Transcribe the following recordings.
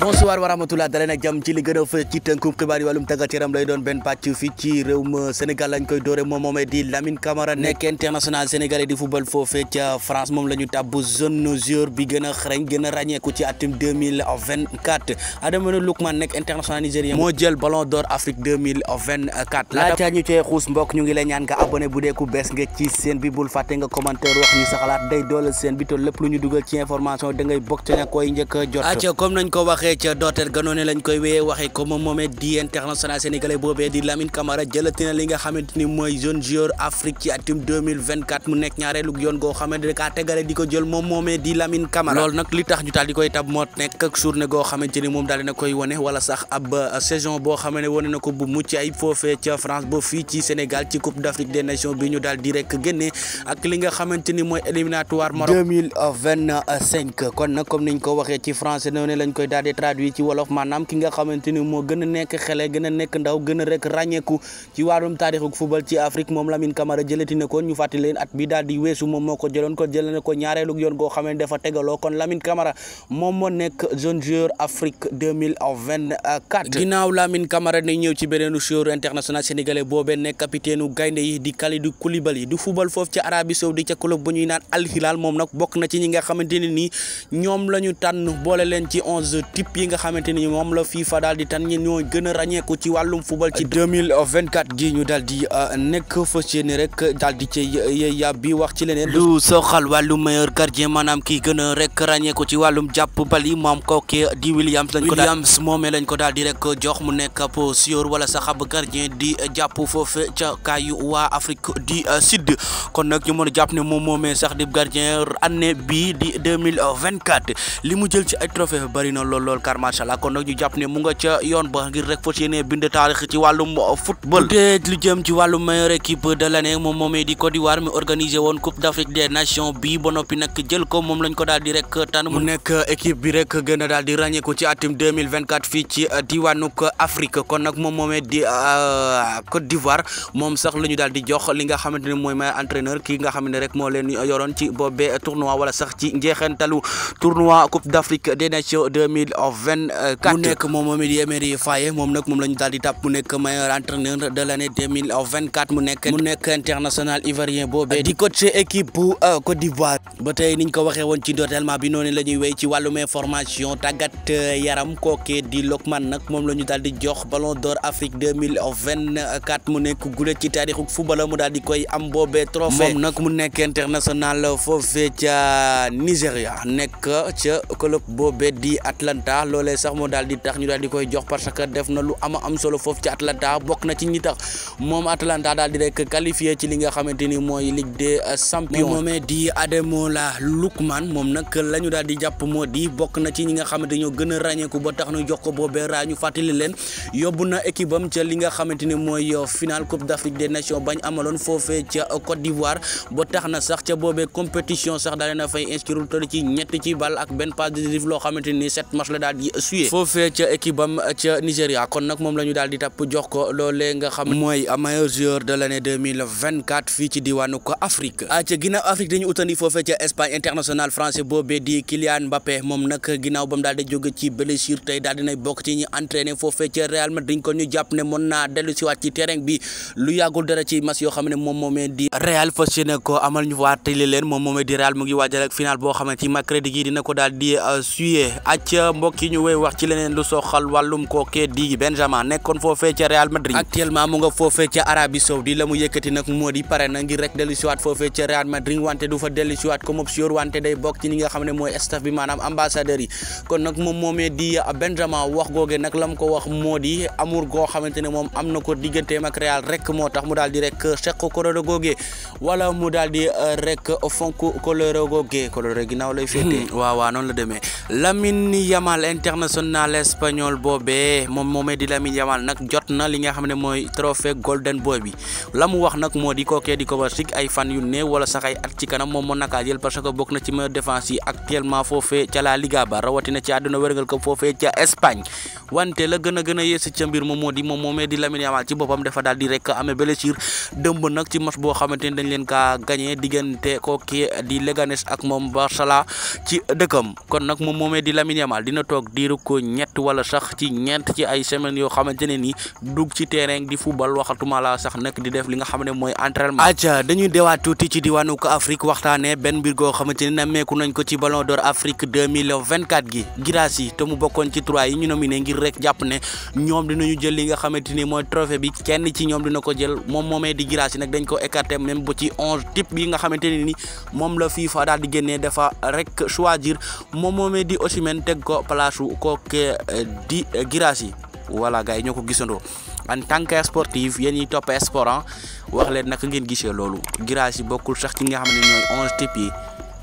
bonsoir wa rahmatulah daleen ak jàmm ci li gën a fës ci tënkum xibaar yi wàllum tàggat yaram lay doon benn pàcc fii ci réewum Sénégal lañ koy doore moom moomee di Lamine Camara nekk international sénégalais di football foofee ca France moom la ñu tàbb jeune joueur bi gën a xarañ gën a ràññeeku ci atum 2024 Ademola Lookman nekk international nigérien moo jël ballon d'or Afrique 2024 laata ñu cee xuus mbokk ñu ngi lay ñaan nga abonné bu dee ku bees nga ci seen bi bul fàtte nga commentaire wax ñu sa xalaat day doolal seen bi te lépp lu ñu dugal ci information da ngay bokk ca ña koy njëkk a jot comme nañ ko waxee ca dooteer ga noonu lañ koy wéyee waxee ko moom moomee di international sénégalais boobee di Lamine Camara jëlati na li nga xamante ni mooy jeune joueur Afrique ci atum 2024 mu nekk ñaareelu yoon goo xamante ne kaa tegale di ko jël moom moomee di Lamine Camara loolu nag li tax ñu daal di koy tab moo nekk ak journée goo xamante ni moom daal dina koy wane wala sax ab saison boo xam ne wane na ko bu mucc ayib foofee ca France ba fii ci Sénégal ci Coupe d'Afrique des Nations bi ñu daal di rek génne ak li nga xamante ni mooy éliminatoire Maroc 2025 kon nag comme niñ ko waxee ci français noonu lañ koy daal di traduit ci wolof maanaam ki nga xamante ni moo gën a nekk xele gën a nekk ndaw gën a rek ràññeeku ci wàllum taarixu football ci Afrique moom Lamine Camara jëlati na ko ñu fàttali leen at bi daal di weesu moom moo ko jëloon ko jël na ko ñaareelu yoon goo xam ne dafa tegaloo kon Lamine Camara moom moo nekk jeune joueur Afrique 2024 ginnaaw Lamine Camara nañ ñëw ci beneenu joueur international sénégalais boobee nekk capitaine u gaynde yi di Kalidou Koulibaly du football foofu ca Arabie Saoudite ca club bu ñuy naan Al Hilal moom nag bokk na ci ñi nga xamante ne nii ñoom la ñu tànn boole leen ci 11 type yi nga xamante ni moom la FIFA daal di tànn ñi ñoo gën a ràññeeku ci wàllum football ci 2024 gi ñu daal di nekk fas yéene rek daal di ci yàbbi wax ci leneen lu soxal wàllum meilleur gardien maanaam kii gën a rek ràññeeku ci wàllum jàpp bali moom kooke di Williams moomee lañ ko daal di rek jox mu nekk ab joueur wala sax ab gardien di jàpp foofu ca kaayu waa Afrique du Sud kon nag ñu mën a jàpp ne moom moomee sax di gardien année bii di 2024 li mu jël ci ay trophée bari na lool car macha allah kon nag ñu jàpp ne mu nga ca yoon ba ngir rek fas yéene bind taarix ci wàllum football te lu jëm ci wàllum meilleure équipe de l'année moom moomee di Côte d'Ivoire mi organisé woon Coupe d'Afrique des Nations bi ba noppi nag jël ko moom lañ ko daal di rek tànn mu nekk équipe bi rek gën a daal di ràññeeku ci atum 2024 fii ci diwaanuk Afrique kon nag moom moomee di Côte d'Ivoire moom sax la ñu daal di jox li nga xamante ne mooy meilleur entraîneur ki nga xam ne rek moo leen yoroon ci boobee tournoi wala sax ci njeexantalu tournoi Coupe d'Afrique des Nations 2024 mu nekk moom moomee di Emery Faye moom nag moom la ñu daal di tàpp mu nekk meilleur entraîneur de l'année 2024 mu nekk international ivoirien boobee di coach équipe bu Côte d'Ivoire ba tey niñ ko waxee woon ci ndorteel bi noonu la ñuy wéy ci wàllum information tàggat yaram kookee di Lookman nag moom la ñu daal di jox ballon d'or Afrique 2024 mu nekk gulet ci taarixu football mu daal di koy am boobee trophée moom nag mu nekk international foofee ca Nigéria nekk ca club boobee di Atlanta loolee sax moo daal di tax ñu daal di koy jox parce que def na lu am solo foofu ci Atlanta bokk na ci ñi tax moom Atlanta daal di rek qualifié ci li nga xamante ni mooy Ligue des Champions moomee di Ademola Lookman moom nag la ñu daal di jàpp moo di bokk na ci ñi nga xamante ñoo gën a ràññeeku ba tax ñu jox ko boobee raa ñu fàttali leen yóbbu na équipe am ca li nga xamante ni mooy final Coupe d'Afrique des Nations bañ amaloon foofee ca Côte d'Ivoire ba tax na sax ca boobee compétition sax daal na fay inscrire toll ci ñett ci bal ak benn passe décisive loo xamante ni 7 match la daal di suyee foofee ca équipe am ca Nigéria kon nag moom la ñu daal di tàpp jox ko loolee nga xam mooy meilleur joueur de l'année 2024 fii ci diwaanu ko Afrique ca ginnaaw Afrique dañu utandi foofee ca Espagne international français boobee di Kylian Mbappé moom nag ginnaaw ba mu daal di jóge ci blessure tey daal dinay bokk ci ñi entraîné foofee ca Real Madrid kon ñu jàpp ne mën naa dellu si waat ci terrain bi lu yàggul dara ci match yoo xam ne moom moomee di Real fas yéene ko amal ñu waatali leen moom moomee di Real mu ngi waajal ak final boo xam ne ci mercredi gi dina ko daal di suyee acca mbokk yi ñu wéy wax ci leneen lu soxal wàllum kookee di Benzema nekkoon foofee ca Real Madrid actuellement mu nga foofee ca Arabie Saoudite la mu yëkkati nag moo di pare na ngir rek dellu si waat foofee ca Real Madrid wante du fa dellu si waat comme option wante day bokk ci ñi nga xam ne mooy staff bi maanaam ambassadeurs yi kon nag moom moomee di Benzema wax googe nag la mu ko wax moo di amour goo xamante ne moom am na ko digganteem ak Real rek moo tax mu daal di rek seq kolore googe wala mu daal di rek fonk kolore googe kolore ginnaaw lay féetee waaw noonu la demee Lamine Yamal international espagnol boobee moom moomee di Lamine Yamal nag jot na li nga xam ne mooy trophée Golden Boy bi la mu wax nag moo di kookee di Kovacic ay fan yu néew wala sax ay at ci kanam moom mën na kaa jël parce que bokk na ci meilleure défense yi actuellement foofee ca la Liga ba rawatina ci àdduna wërngal ko foofee ca Espagne wante la gën a yees ca mbir moom moo di moom moomee di Lamine Yamal ci boppam dafa daal di rek amee blessure dëmb nag ci match boo xamante ni dañ leen kaa gagné diggante kooki di Leganés ak moom Barça ci dëkkam kon nag moom moomee di Lamine Yamal dina toog toog diiru ko ñett wala sax ci ñeent ci ay semaines yoo xamante ne ni dugg ci terrain di football waxatuma la sax nag di def li nga xam ne mooy entraînement. aja dañuy dewaat tuuti ci diwaanu ko Afrique waxtaanee benn mbir goo xamante ni nammeeku nañ ko ci Ballon d'Or Afrique 2024 gi Guirassy te mu bokkoon ci 3 yi ñu nominé ngir rek jàpp ne ñoom dinañu jël li nga xamante ni mooy trophée bi kenn ci ñoom dina ko jël moom moomee di Guirassy nag dañ ko écarté même ba ci 11 type yi nga xamante ne ni moom la FIFA daal di génnee dafa rek choisir moom moomee di Osimhen teg ko place kooke di Guirassy. voilà gars yi ñoo ko gisandoo en tant que sportif yéen ñi topp sport wax leen naka ngeen gisee loolu Guirassy bokkul sax ci nga xam ne ñooy 11 types yi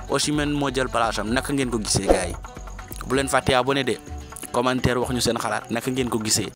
Osimhen moo jël place am naka ngeen ko gisee gars yi bu leen fàtte abonné de commentaire wax ñu seen xalaat naka ngeen ko gisee.